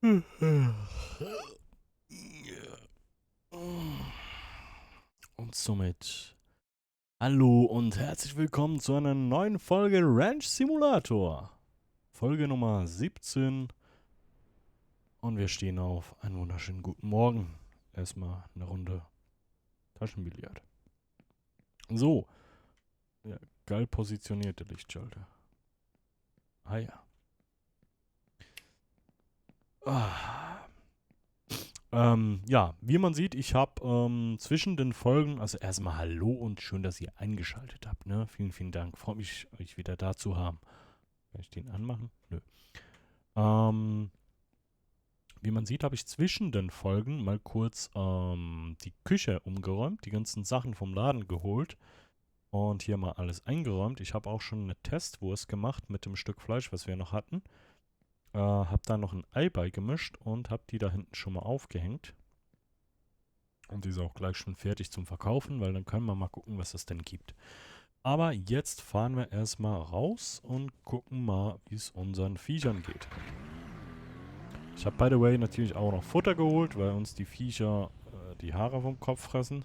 Und somit hallo und herzlich willkommen zu einer neuen Folge Ranch Simulator. Folge Nummer 17. Und wir stehen auf. Einen wunderschönen guten Morgen. Erstmal eine Runde Taschenbillard. So. Ja, geil positionierte Lichtschalter. Ah ja. Ah. Ja, wie man sieht, ich habe zwischen den Folgen, also erstmal hallo und schön, dass ihr eingeschaltet habt, ne? Vielen, vielen Dank. Freut mich, euch wieder da zu haben. Kann ich den anmachen? Nö. Ähm, Wie man sieht, habe ich zwischen den Folgen mal kurz die Küche umgeräumt, die ganzen Sachen vom Laden geholt und hier mal alles eingeräumt. Ich habe auch schon eine Testwurst gemacht mit dem Stück Fleisch, was wir noch hatten. Habe da noch ein Ei beigemischt und habe die da hinten schon mal aufgehängt. Und die ist auch gleich schon fertig zum Verkaufen, weil dann können wir mal gucken, was es denn gibt. Aber jetzt fahren wir erstmal raus und gucken mal, wie es unseren Viechern geht. Ich habe, by the way, natürlich auch noch Futter geholt, weil uns die Viecher die Haare vom Kopf fressen.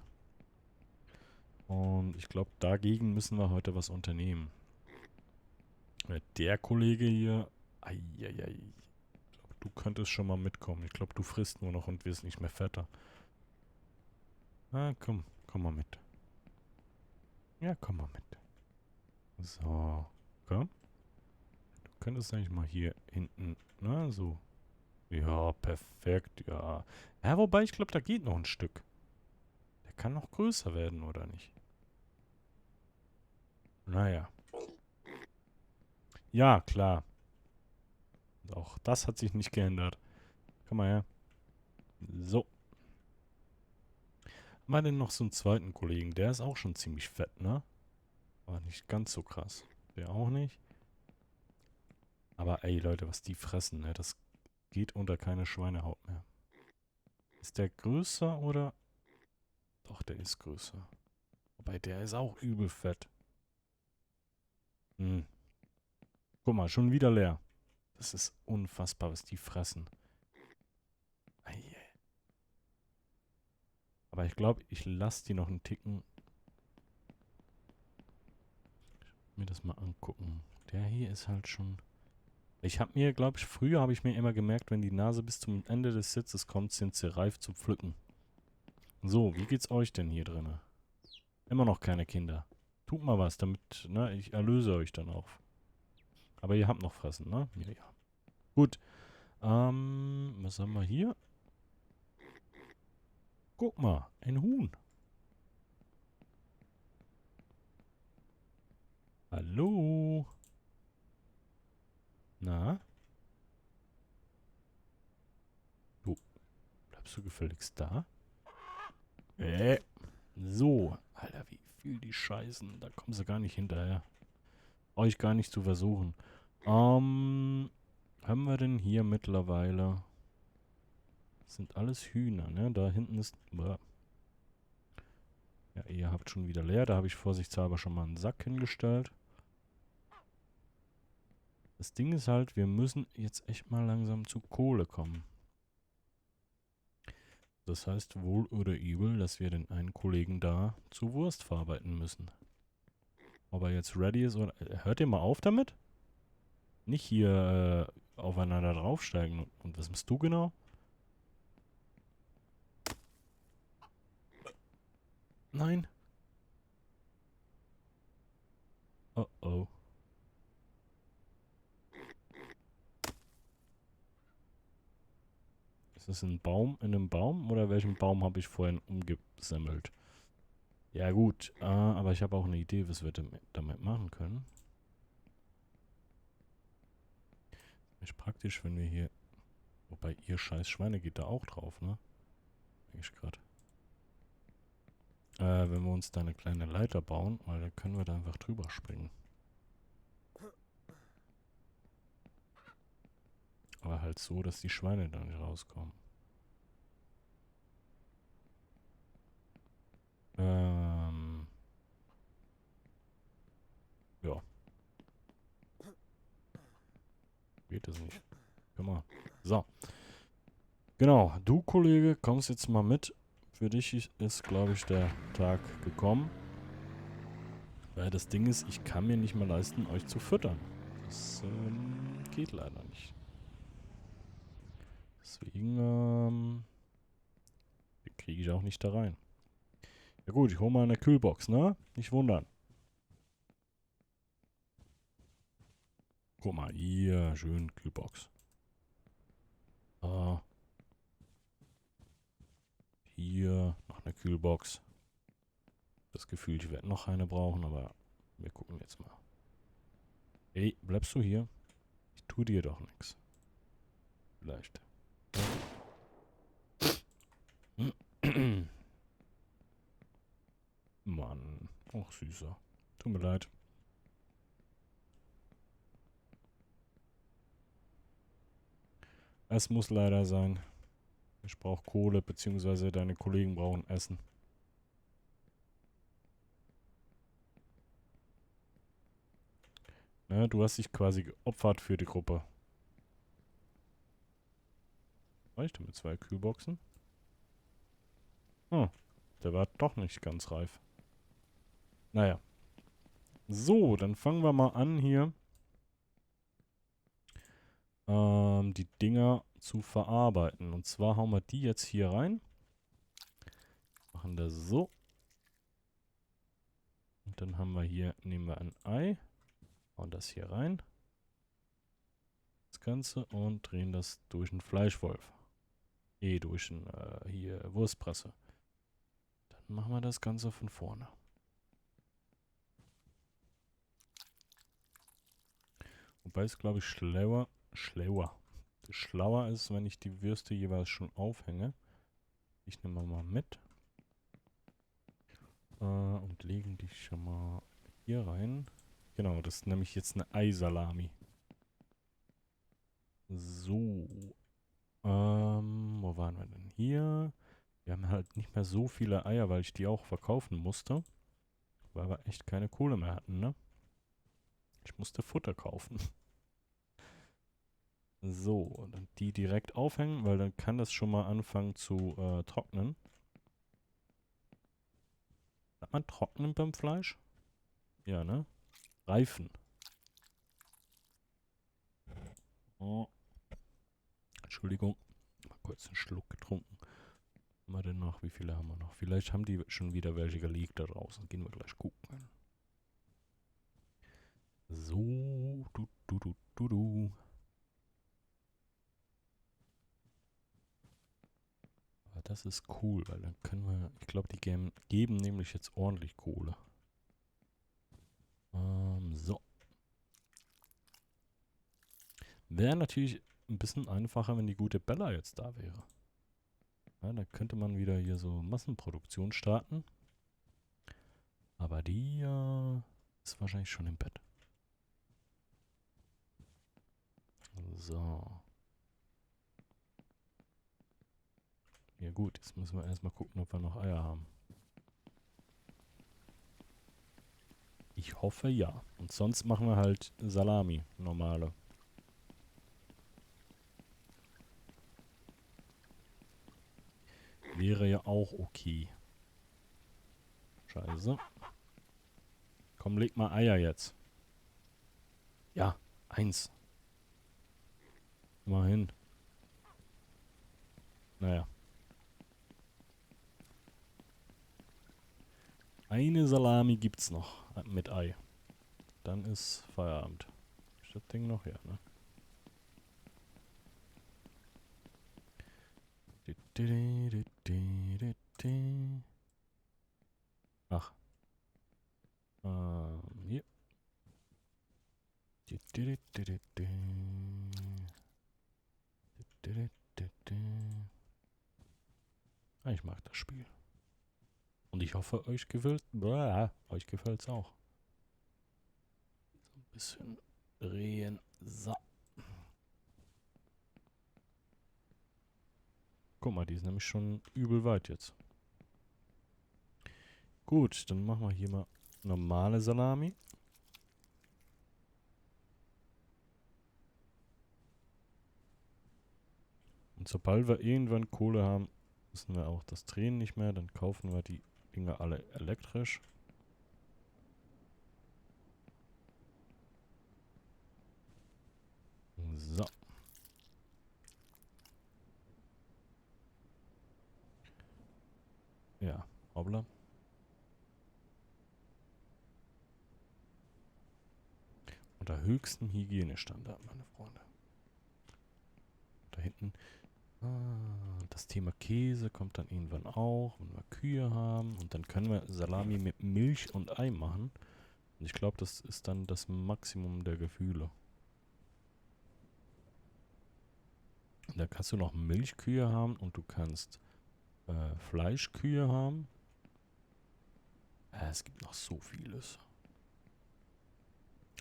Und ich glaube, dagegen müssen wir heute was unternehmen. Der Kollege hier, eieiei, ich glaube, du könntest schon mal mitkommen. Ich glaube, du frisst nur noch und wirst nicht mehr fetter. Ah, komm mal mit. Ja, komm mal mit. So, komm. Du könntest eigentlich mal hier hinten, na, so. Ja, perfekt, ja. Ja, wobei, ich glaube, da geht noch ein Stück. Der kann noch größer werden, oder nicht? Naja. Ja, klar. Auch das hat sich nicht geändert. Komm mal her. So. Haben wir denn noch so einen zweiten Kollegen? Der ist auch schon ziemlich fett, ne? Aber nicht ganz so krass. Der auch nicht. Aber ey, Leute, was die fressen, ne? Das geht unter keine Schweinehaut mehr. Ist der größer oder? Doch, der ist größer. Wobei, der ist auch übel fett. Hm. Guck mal, schon wieder leer. Das ist unfassbar, was die fressen. Ei. Aber ich glaube, ich lasse die noch einen Ticken mir das mal angucken. Der hier ist halt schon. Ich habe mir, glaube ich, früher habe ich mir immer gemerkt, wenn die Nase bis zum Ende des Sitzes kommt, sind sie reif zum Pflücken. So, wie geht's euch denn hier drinne? Immer noch keine Kinder. Tut mal was, damit, ne, ich erlöse euch dann auch. Aber ihr habt noch Fressen, ne? Ja, ja. Gut. Was haben wir hier? Guck mal, ein Huhn. Hallo? Na? Du, bleibst du gefälligst da? So. Alter, wie viel die scheißen. Da kommen sie gar nicht hinterher. Euch gar nicht zu versuchen. Haben wir denn hier mittlerweile? Das sind alles Hühner, ne? Da hinten ist. Ja, ihr habt schon wieder leer. Da habe ich vorsichtshalber schon mal einen Sack hingestellt. Das Ding ist halt, wir müssen jetzt echt mal langsam zu Kohle kommen. Das heißt wohl oder übel, dass wir den einen Kollegen da zu Wurst verarbeiten müssen. Ob er jetzt ready ist oder. Hört ihr mal auf damit? Nicht hier aufeinander draufsteigen. Und was machst du genau? Nein. Oh oh. Ist das ein Baum in einem Baum oder welchen Baum habe ich vorhin umgesammelt? Ja gut, aber ich habe auch eine Idee, was wir damit machen können. Ist praktisch, wenn wir hier. Wobei ihr scheiß Schweine geht da auch drauf, ne? Denke ich gerade. Wenn wir uns da eine kleine Leiter bauen, weil dann können wir da einfach drüber springen. Aber halt so, dass die Schweine da nicht rauskommen. Ähm. Ja, geht das nicht. Guck mal. So. Genau, du Kollege, kommst jetzt mal mit. Für dich ist, glaube ich, der Tag gekommen. Weil das Ding ist, ich kann mir nicht mehr leisten, euch zu füttern. Das geht leider nicht. Deswegen kriege ich auch nicht da rein. Ja gut, ich hole mal eine Kühlbox, ne? Nicht wundern. Guck mal, hier, schön Kühlbox. Ah, hier noch eine Kühlbox. Das Gefühl, ich werde noch eine brauchen, aber wir gucken jetzt mal. Ey, bleibst du hier? Ich tu dir doch nichts. Vielleicht. Mann. Och, süßer. Tut mir leid. Es muss leider sein. Ich brauche Kohle, beziehungsweise deine Kollegen brauchen Essen. Ne, du hast dich quasi geopfert für die Gruppe. Reicht mit 2 Kühlboxen? Hm, der war doch nicht ganz reif. Naja. So, dann fangen wir mal an hier. Die Dinger zu verarbeiten. Und zwar hauen wir die jetzt hier rein. Machen das so. Und dann haben wir hier, nehmen wir ein Ei. Hauen das hier rein. Das Ganze und drehen das durch einen Fleischwolf. Durch einen, hier, Wurstpresse. Dann machen wir das Ganze von vorne. Wobei es, glaube ich, schlauer ist, wenn ich die Würste jeweils schon aufhänge. Ich nehme mal mit. Und legen die schon mal hier rein. Genau, das ist nämlich jetzt eine Eisalami. So. Wo waren wir denn hier? Wir haben halt nicht mehr so viele Eier, weil ich die auch verkaufen musste. Weil wir echt keine Kohle mehr hatten, ne? Ich musste Futter kaufen. So, und dann die direkt aufhängen, weil dann kann das schon mal anfangen zu trocknen. Sagt man trocknen beim Fleisch? Ja, ne? Reifen. Oh. Entschuldigung. Mal kurz einen Schluck getrunken. Was haben wir denn noch? Wie viele haben wir noch? Vielleicht haben die schon wieder welche geleakt da draußen. Gehen wir gleich gucken. So. Du. Aber das ist cool, weil dann können wir... Ich glaube, die geben nämlich jetzt ordentlich Kohle. So. Wäre natürlich ein bisschen einfacher, wenn die gute Bella jetzt da wäre. Ja, da könnte man wieder hier so Massenproduktion starten. Aber die ist wahrscheinlich schon im Bett. So. Ja gut, jetzt müssen wir erstmal gucken, ob wir noch Eier haben. Ich hoffe ja. Und sonst machen wir halt Salami, normale. Wäre ja auch okay. Scheiße. Komm, leg mal Eier jetzt. Ja, 1. Immerhin. Naja. Eine Salami gibt's noch mit Ei. Dann ist Feierabend. Ist das Ding noch? Ja, ne? Ach. Hier. Ich mag das Spiel. Und ich hoffe, euch gefällt's auch. So ein bisschen drehen. So. Guck mal, die ist nämlich schon übel weit jetzt. Gut, dann machen wir hier mal normale Salami. Und sobald wir irgendwann Kohle haben, müssen wir auch das drehen nicht mehr. Dann kaufen wir die Dinger alle elektrisch. So. Ja, hoppla. Unter höchsten Hygienestandard, meine Freunde. Da hinten. Das Thema Käse kommt dann irgendwann auch, wenn wir Kühe haben. Und dann können wir Salami mit Milch und Ei machen. Und ich glaube, das ist dann das Maximum der Gefühle. Da kannst du noch Milchkühe haben und du kannst Fleischkühe haben. Es gibt noch so vieles.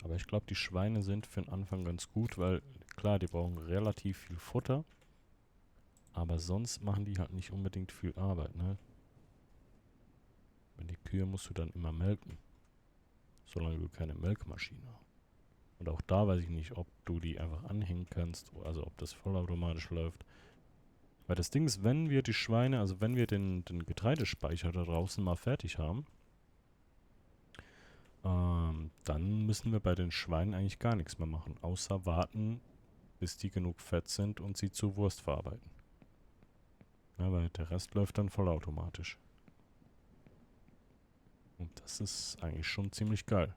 Aber ich glaube, die Schweine sind für den Anfang ganz gut, weil klar, die brauchen relativ viel Futter. Aber sonst machen die halt nicht unbedingt viel Arbeit, ne? Wenn die Kühe musst du dann immer melken. Solange du keine Melkmaschine hast. Und auch da weiß ich nicht, ob du die einfach anhängen kannst, also ob das vollautomatisch läuft. Weil das Ding ist, wenn wir die Schweine, also wenn wir den Getreidespeicher da draußen mal fertig haben, dann müssen wir bei den Schweinen eigentlich gar nichts mehr machen, außer warten, bis die genug fett sind und sie zu Wurst verarbeiten. Ja, weil der Rest läuft dann vollautomatisch. Und das ist eigentlich schon ziemlich geil.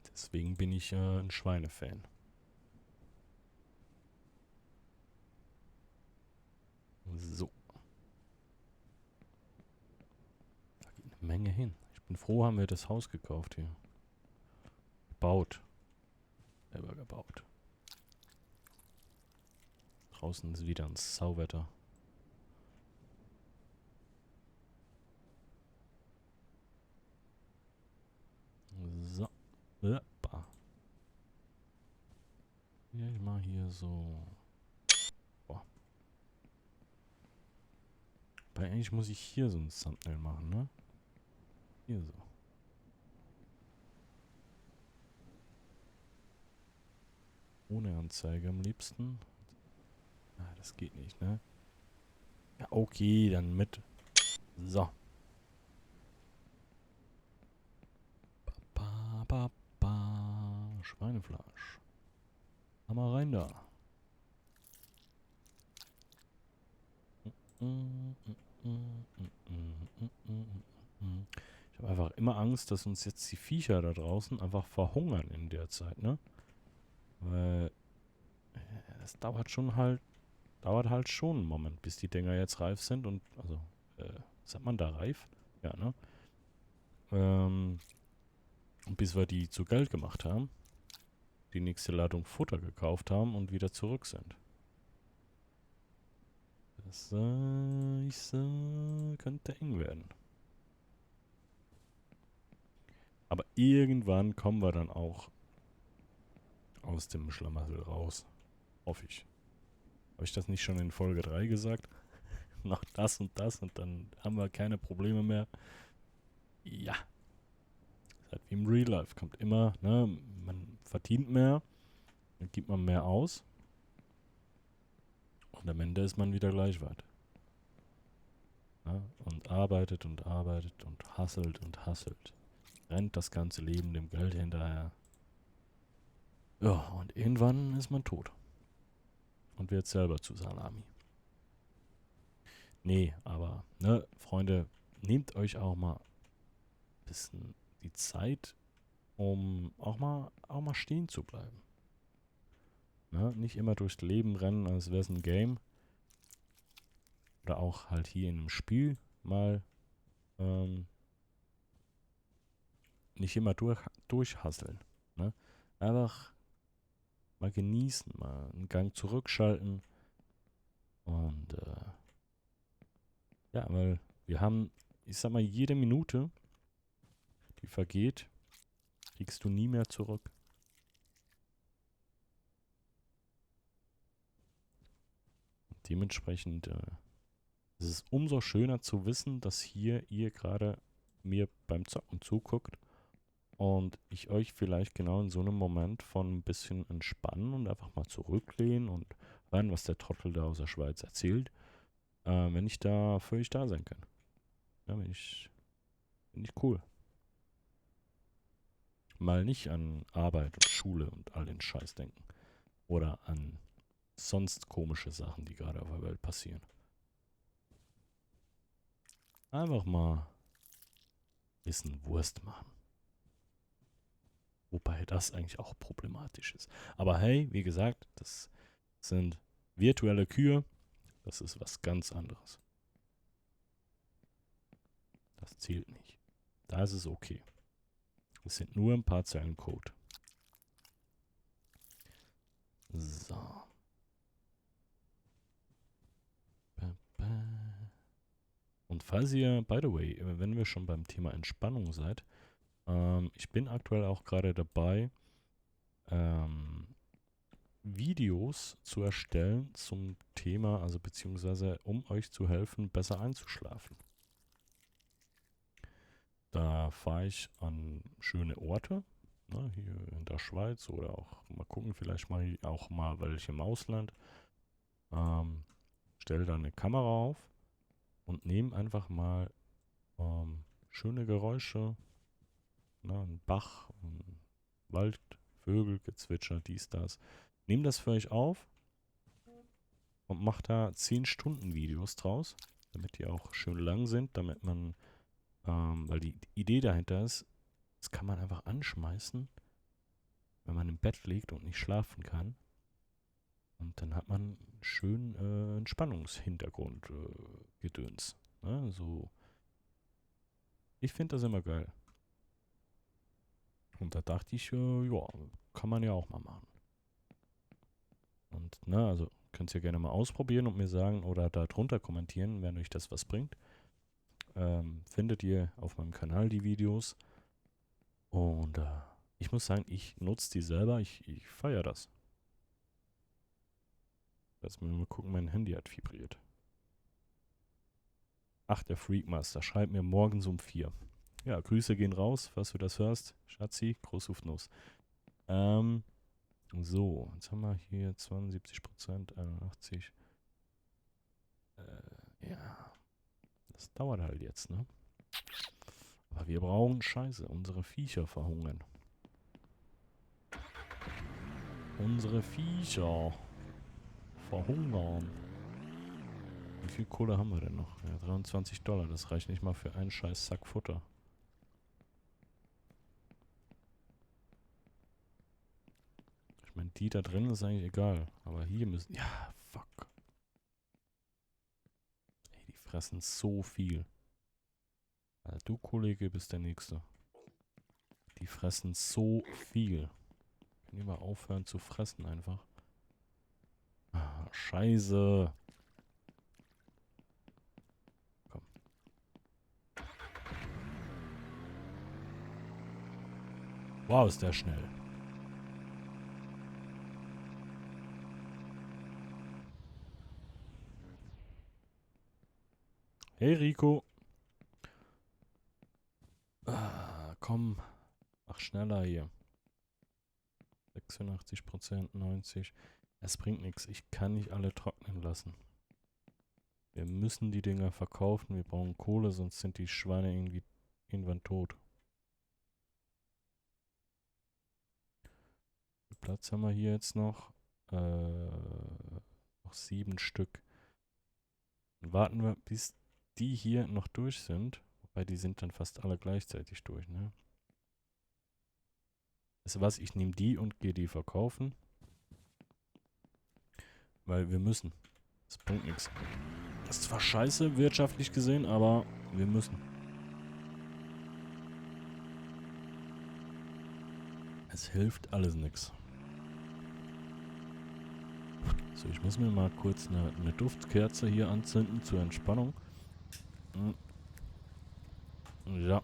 Deswegen bin ich ein Schweinefan. So. Da geht eine Menge hin. Ich bin froh, haben wir das Haus gekauft hier. Gebaut. Selber gebaut. Draußen ist wieder ein Sauwetter. So. Hoppa. Ja, ich mach hier so. Boah. Weil eigentlich muss ich hier so ein Thumbnail machen, ne? Hier so. Ohne Anzeige am liebsten. Ah, das geht nicht, ne? Ja, okay, dann mit. So. Ba, ba, ba. Schweinefleisch. Hammer rein da. Ich habe einfach immer Angst, dass uns jetzt die Viecher da draußen einfach verhungern in der Zeit, ne? Weil es dauert halt schon einen Moment, bis die Dinger jetzt reif sind und, also, sagt man da reif? Ja, ne? Bis wir die zu Geld gemacht haben, die nächste Ladung Futter gekauft haben und wieder zurück sind. Das könnte eng werden. Aber irgendwann kommen wir dann auch aus dem Schlamassel raus. Hoffe ich. Habe ich das nicht schon in Folge 3 gesagt? Noch das und dann haben wir keine Probleme mehr. Ja. Ist halt wie im Real Life. Kommt immer, ne? Man verdient mehr, dann gibt man mehr aus. Und am Ende ist man wieder gleich weit. Ja? Und arbeitet und arbeitet und hasselt und hasselt. Rennt das ganze Leben dem Geld hinterher. Ja, und irgendwann ist man tot. Und wird selber zu Salami. Nee, aber, ne, Freunde, nehmt euch auch mal ein bisschen die Zeit, um auch mal stehen zu bleiben. Ne? Nicht immer durchs Leben rennen, als wäre es ein Game. Oder auch halt hier in einem Spiel mal nicht immer durchhasseln. Ne? Einfach mal genießen, mal einen Gang zurückschalten. Und ja, weil wir haben, ich sag mal, jede Minute, die vergeht, kriegst du nie mehr zurück. Dementsprechend ist es umso schöner zu wissen, dass hier ihr gerade mir beim Zocken zuguckt Und ich euch vielleicht genau in so einem Moment von ein bisschen entspannen und einfach mal zurücklehnen und hören, was der Trottel da aus der Schweiz erzählt, wenn ich da für euch da sein kann. Ja, bin ich cool. Mal nicht an Arbeit und Schule und all den Scheiß denken. Oder an sonst komische Sachen, die gerade auf der Welt passieren. Einfach mal ein bisschen Wurst machen. Wobei das eigentlich auch problematisch ist. Aber hey, wie gesagt, das sind virtuelle Kühe. Das ist was ganz anderes. Das zählt nicht. Da ist es okay. Es sind nur ein paar Zeilen Code. So. Und falls ihr, by the way, wenn wir schon beim Thema Entspannung seid, ich bin aktuell auch gerade dabei, Videos zu erstellen zum Thema, also beziehungsweise um euch zu helfen, besser einzuschlafen. Da fahre ich an schöne Orte, ne, hier in der Schweiz oder auch mal gucken, vielleicht mal auch mal welche im Ausland. Stelle da eine Kamera auf und nehme einfach mal schöne Geräusche, ne, ein Bach, ein Wald, Vögel, Gezwitscher, dies, das. Nehme das für euch auf und mache da 10 Stunden Videos draus, damit die auch schön lang sind, damit man, weil die Idee dahinter ist, das kann man einfach anschmeißen, wenn man im Bett liegt und nicht schlafen kann. Und dann hat man einen schönen Entspannungshintergrund, Gedöns. Ne? So, ich finde das immer geil. Und da dachte ich, ja, kann man ja auch mal machen. Und, ne, also könnt ihr gerne mal ausprobieren und mir sagen oder da drunter kommentieren, wenn euch das was bringt. Findet ihr auf meinem Kanal die Videos. Und ich muss sagen, ich nutze die selber, ich feiere das. Lass mir mal gucken, mein Handy hat vibriert. Ach, der Freakmaster schreibt mir morgens um 4. Ja, Grüße gehen raus, falls du das hörst. Schatzi, Groß auf Nuss. So, jetzt haben wir hier 72%, 81. Ja, das dauert halt jetzt, ne? Aber wir brauchen Scheiße, unsere Viecher verhungern. Unsere Viecher verhungern. Wie viel Kohle haben wir denn noch? Ja, $23, das reicht nicht mal für einen scheiß Sack Futter. Ich meine, die da drin ist eigentlich egal. Aber hier müssen... Ja, fuck. Ey, die fressen so viel. Also du, Kollege, bist der Nächste. Die fressen so viel. Können die mal aufhören zu fressen einfach? Ah, Scheiße. Komm. Wow, ist der schnell. Hey, Rico. Komm. Mach schneller hier. 86%, 90%. Es bringt nichts. Ich kann nicht alle trocknen lassen. Wir müssen die Dinger verkaufen. Wir brauchen Kohle, sonst sind die Schweine irgendwie irgendwann tot. Wie viel Platz haben wir hier jetzt noch? Noch 7 Stück. Dann warten wir, bis die hier noch durch sind. Wobei die sind dann fast alle gleichzeitig durch, ne? Weißt du was? Ich nehme die und gehe die verkaufen. Weil wir müssen. Das bringt nichts. Das ist zwar scheiße, wirtschaftlich gesehen, aber wir müssen. Es hilft alles nichts. So, ich muss mir mal kurz eine Duftkerze hier anzünden zur Entspannung. Ja.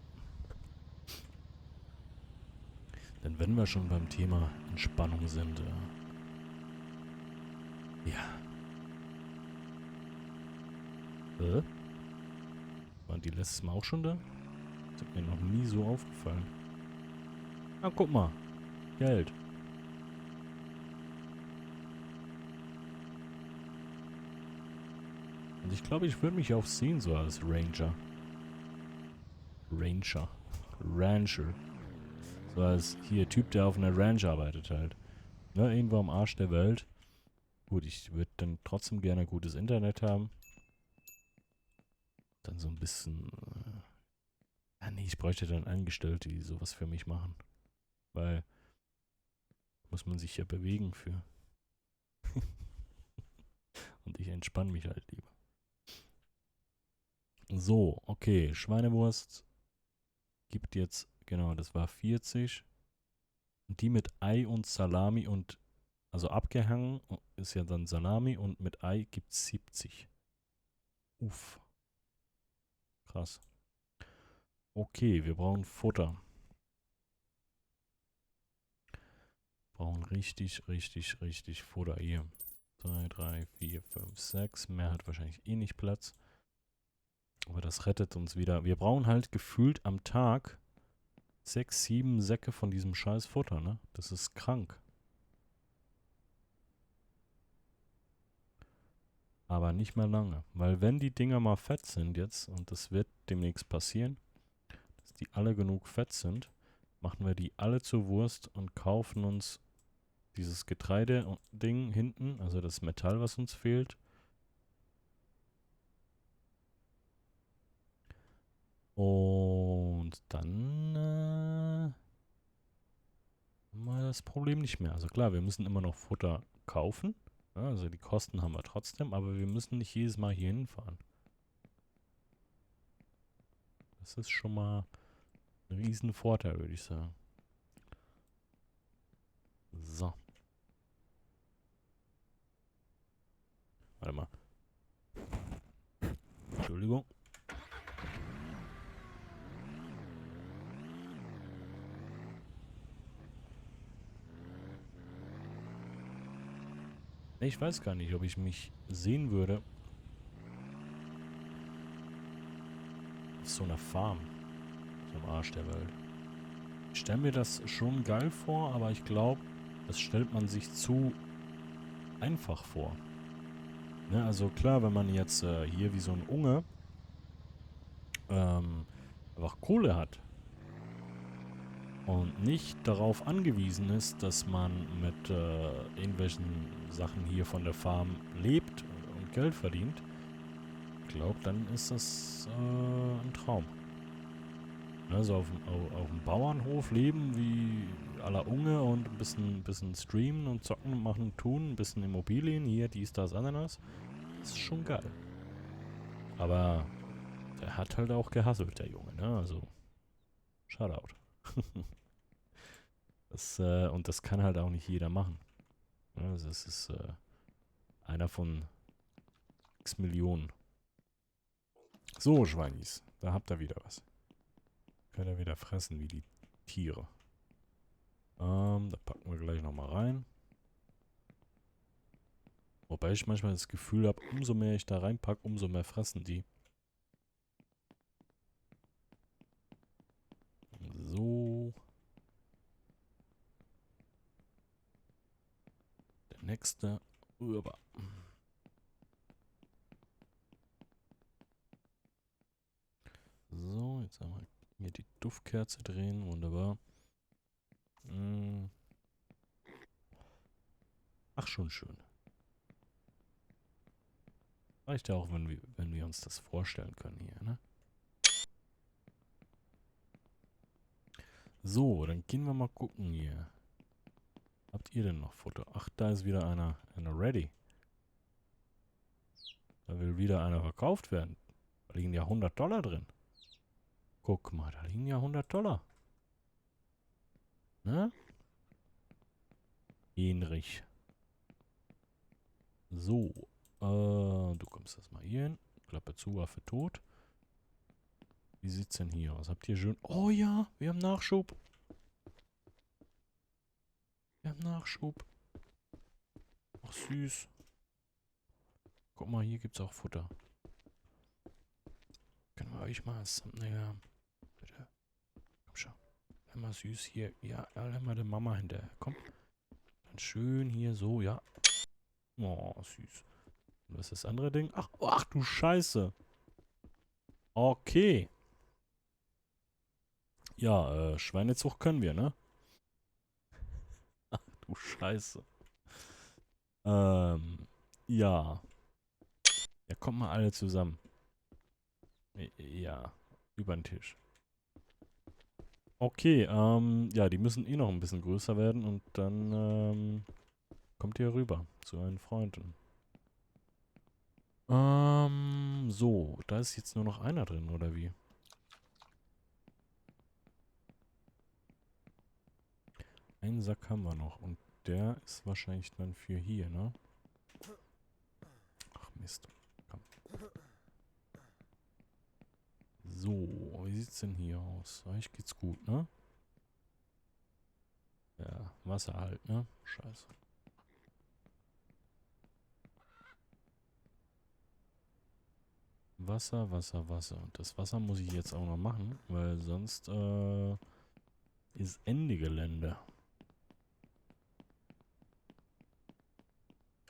Denn wenn wir schon beim Thema Entspannung sind, ja. Waren die letztes Mal auch schon da? Das ist mir noch nie so aufgefallen. Na, guck mal. Geld. Und ich glaube, ich würde mich auch sehen so als Ranger. Rancher. So als hier Typ, der auf einer Ranch arbeitet halt. Ne, irgendwo am Arsch der Welt. Gut, ich würde dann trotzdem gerne gutes Internet haben. Dann so ein bisschen... nee, ich bräuchte dann Angestellte, die sowas für mich machen. Weil muss man sich ja bewegen für. Und ich entspanne mich halt lieber. So, okay. Schweinewurst gibt jetzt, genau, das war 40. Und die mit Ei und Salami und, also abgehangen ist ja dann Salami und mit Ei gibt es 70. Uff, krass. Okay, wir brauchen Futter. Brauchen richtig Futter hier. 2, 3, 4, 5, 6. Mehr hat wahrscheinlich eh nicht Platz. Aber das rettet uns wieder. Wir brauchen halt gefühlt am Tag 6, 7 Säcke von diesem scheiß Futter, ne? Das ist krank. Aber nicht mehr lange. Weil wenn die Dinger mal fett sind jetzt, und das wird demnächst passieren, dass die alle genug fett sind, machen wir die alle zur Wurst und kaufen uns dieses Getreide-Ding hinten, also das Metall, was uns fehlt. Und dann haben wir das Problem nicht mehr. Also klar, wir müssen immer noch Futter kaufen. Ja, also die Kosten haben wir trotzdem, aber wir müssen nicht jedes Mal hier hinfahren. Das ist schon mal ein riesen Vorteil, würde ich sagen. So, warte mal. Entschuldigung. Ich weiß gar nicht, ob ich mich sehen würde auf so einer Farm. So am Arsch der Welt. Ich stelle mir das schon geil vor, aber ich glaube, das stellt man sich zu einfach vor. Ne, also klar, wenn man jetzt hier wie so ein Unge einfach Kohle hat und nicht darauf angewiesen ist, dass man mit irgendwelchen Sachen hier von der Farm lebt und Geld verdient, ich glaube, dann ist das ein Traum. Also auf dem Bauernhof leben wie à la Unge und ein bisschen streamen und zocken, machen, tun, ein bisschen Immobilien, hier, dies, das, Ananas. Das ist schon geil. Aber der hat halt auch gehasselt, der Junge, ne? Also, Shoutout. Und das kann halt auch nicht jeder machen. Ne? Also es ist einer von x Millionen. So, Schweinis, da habt ihr wieder was. Könnt ihr wieder fressen wie die Tiere. Da packen wir gleich nochmal rein. Wobei ich manchmal das Gefühl habe, umso mehr ich da reinpacke, umso mehr fressen die. So. Der nächste. Rüber. So, jetzt einmal hier die Duftkerze drehen. Wunderbar. Ach, schon schön. Reicht ja auch, wenn wir uns das vorstellen können hier, ne? So, dann gehen wir mal gucken hier. Habt ihr denn noch Futter? Ach, da ist wieder einer ready. Da will wieder einer verkauft werden. Da liegen ja $100 drin. Guck mal, da liegen ja $100. Ne? Ähnlich. So. Du kommst erstmal hier hin. Klappe zu, Waffe tot. Wie sieht's denn hier aus? Habt ihr schön... Oh ja, wir haben Nachschub. Wir haben Nachschub. Ach, süß. Guck mal, hier gibt's auch Futter. Können wir euch mal als Thumbnail haben? Bitte. Komm schon. Immer süß hier. Ja, immer der Mama hinterher. Komm. Dann schön hier so, ja. Oh, süß. Und was ist das andere Ding? Ach du Scheiße. Okay. Ja, Schweinezucht können wir, ne? Du Scheiße. Ja. Ja, kommt mal alle zusammen. Ja, über den Tisch. Okay, ja, die müssen eh noch ein bisschen größer werden und dann, kommt ihr rüber zu euren Freunden. So, da ist jetzt nur noch einer drin, oder wie? Einen Sack haben wir noch und der ist wahrscheinlich dann für hier, ne? Ach Mist. Komm. So, wie sieht's denn hier aus? Euch geht's gut, ne? Ja, Wasser halt, ne? Scheiße. Wasser, Wasser, Wasser. Und das Wasser muss ich jetzt auch noch machen, weil sonst, ist Ende Gelände.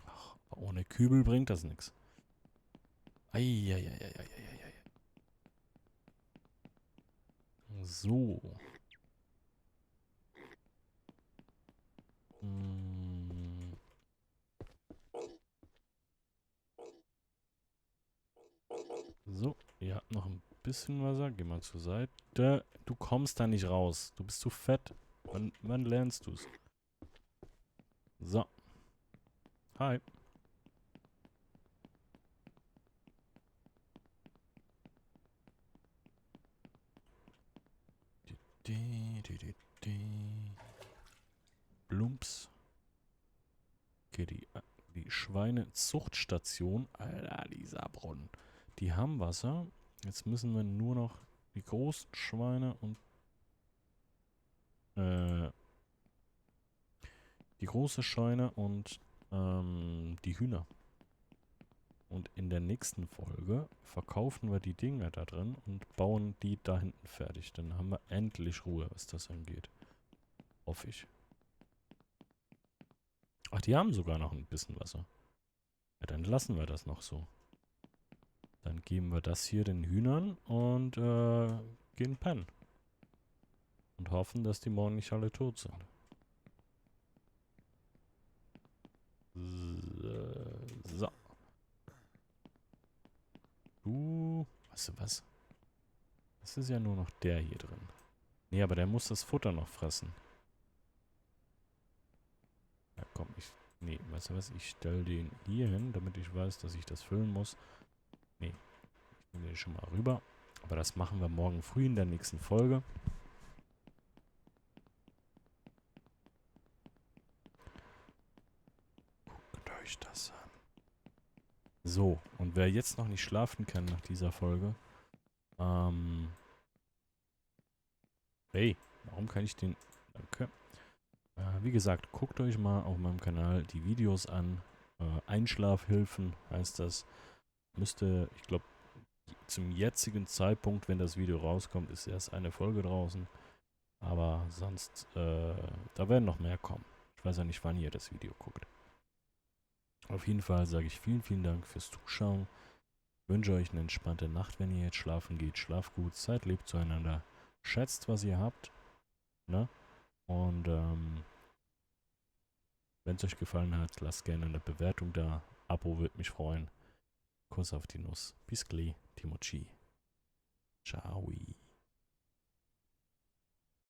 Ach, ohne Kübel bringt das nichts. Eieieiei. So. Hm. So, ihr habt noch ein bisschen Wasser. Geh mal zur Seite. Du kommst da nicht raus. Du bist zu fett. Wann lernst du's? So. Hi. Blumps. Okay, die Schweinezuchtstation. Alter, dieser Brunnen. Die haben Wasser. Jetzt müssen wir nur noch die großen Schweine und die große Scheune und die Hühner. Und in der nächsten Folge verkaufen wir die Dinger da drin und bauen die da hinten fertig. Dann haben wir endlich Ruhe, was das angeht. Hoffe ich. Ach, die haben sogar noch ein bisschen Wasser. Ja, dann lassen wir das noch so. Dann geben wir das hier den Hühnern und gehen pennen. Und hoffen, dass die morgen nicht alle tot sind. So. Weißt du was? Das ist ja nur noch der hier drin. Nee, aber der muss das Futter noch fressen. Ja, komm, nee, weißt du was? Ich stelle den hier hin, damit ich weiß, dass ich das füllen muss. Nee, ich nehme den schon mal rüber. Aber das machen wir morgen früh in der nächsten Folge. Guckt euch das an. So, und wer jetzt noch nicht schlafen kann nach dieser Folge, hey, warum kann ich den... Danke. Wie gesagt, guckt euch mal auf meinem Kanal die Videos an. Einschlafhilfen heißt das. Müsste, ich glaube, zum jetzigen Zeitpunkt, wenn das Video rauskommt, ist erst eine Folge draußen. Aber sonst, da werden noch mehr kommen. Ich weiß ja nicht, wann ihr das Video guckt. Auf jeden Fall sage ich vielen, vielen Dank fürs Zuschauen. Wünsche euch eine entspannte Nacht, wenn ihr jetzt schlafen geht. Schlaft gut, seid lieb zueinander. Schätzt, was ihr habt. Ne? Und wenn es euch gefallen hat, lasst gerne eine Bewertung da. Abo würde mich freuen. Kuss auf die Nuss. Bis gleich, Timochi. Ciao.